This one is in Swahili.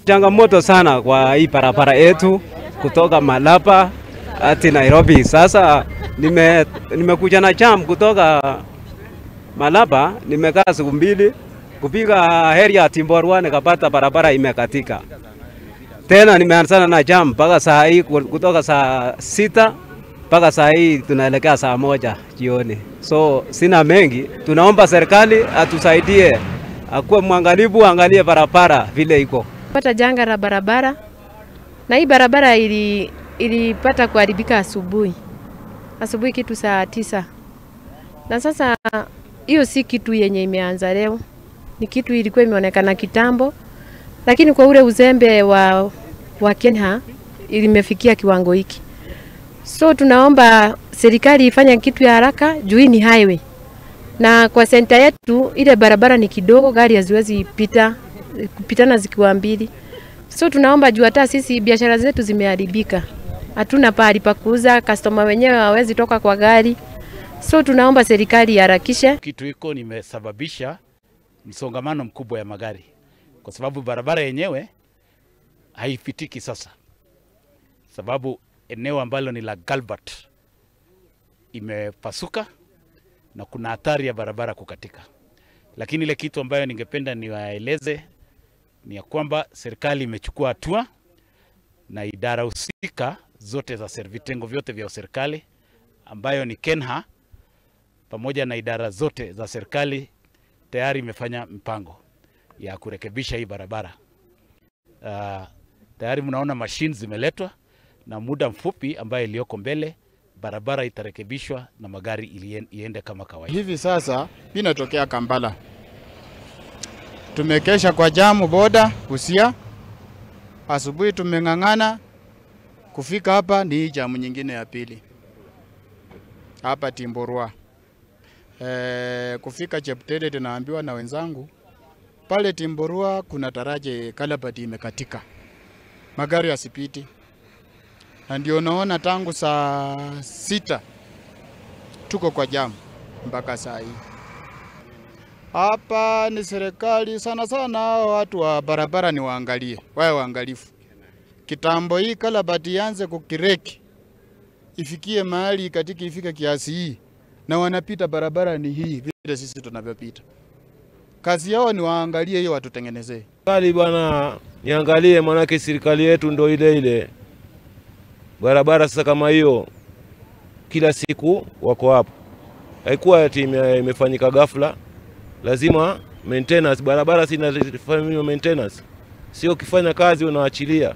Changamoto sana kwa hii barabara yetu kutoka Malaba hadi Nairobi. Sasa nimekuja na jam kutoka Malaba, nimekaa siku mbili kupiga heri ya Timborwa nikapata barabara imekatika. Tena nimeanzana na jam mpaka saa hii, kutoka saa 6 mpaka saa hii tunaelekea saa 1 jioni. So sina mengi, tunaomba serikali atusaidie, akuwe mwangalifu, angalie barabara vile iko. Pata janga la barabara, na hii barabara ilipata kuharibika asubuhi. Asubuhi kitu saa 9. Na sasa hiyo si kitu yenye imeanza leo. Ni kitu ilikuwa imeonekana kitambo, lakini kwa ule uzembe wa Kenya ilimefikia kiwango hiki. So tunaomba serikali ifanye kitu ya haraka juu hii ni highway. Na kwa center yetu ile barabara ni kidogo, gari haziwezi kupitana zikiwa mbili. So tunaomba juu hata sisi biashara zetu zimeharibika. Hatuna pahali pa kuuza, customer wenyewe hawezi toka kwa gari. So tunaomba serikali iharakishe. Kitu hiko nimesababisha msongamano mkubwa ya magari, kwa sababu barabara yenyewe haifitiki sasa, sababu eneo ambalo ni la Galbert imepasuka na kuna hatari ya barabara kukatika. Lakini ile kitu ambayo ningependa niwaeleze ni ya kwamba serikali imechukua hatua na idara husika zote za vitengo vyote vya serikali ambayo ni KENHA pamoja na idara zote za serikali tayari imefanya mpango ya kurekebisha hii barabara. Tayari mnaona machines zimeletwa, na muda mfupi ambaye iliyoko mbele barabara itarekebishwa na magari iende kama kawaida. Hivi sasa mimi natokea Kampala. Tumekesha kwa jamu boda Busia. Asubuhi tumeng'ang'ana kufika hapa, ni jamu nyingine ya pili hapa Timborwa. Kufika Cheptede tunaambiwa na wenzangu pale Timborwa kuna taraje kalabati imekatika, magari yasipiti. Na ndio naona tangu saa 6 tuko kwa jamu mpaka saa hii. Hapa ni serikali sana sana, watu wa barabara ni waangalie, wawe waangalifu. Kitambo hii kalabati ianze kukireki ifikie mahali katika ifike kiasi hii, na wanapita barabara ni hii vile sisi tunavyopita. Kazi yao ni waangalie hiyo, watutengenezee. Serikali bwana niangalie, manake serikali yetu ndio ile ile. Barabara sasa kama hiyo kila siku wako hapo. Haikuwa ati imefanyika ghafla. Lazima maintenance, barabara si inafanywa maintenance. Sio ukifanya kazi unaachilia.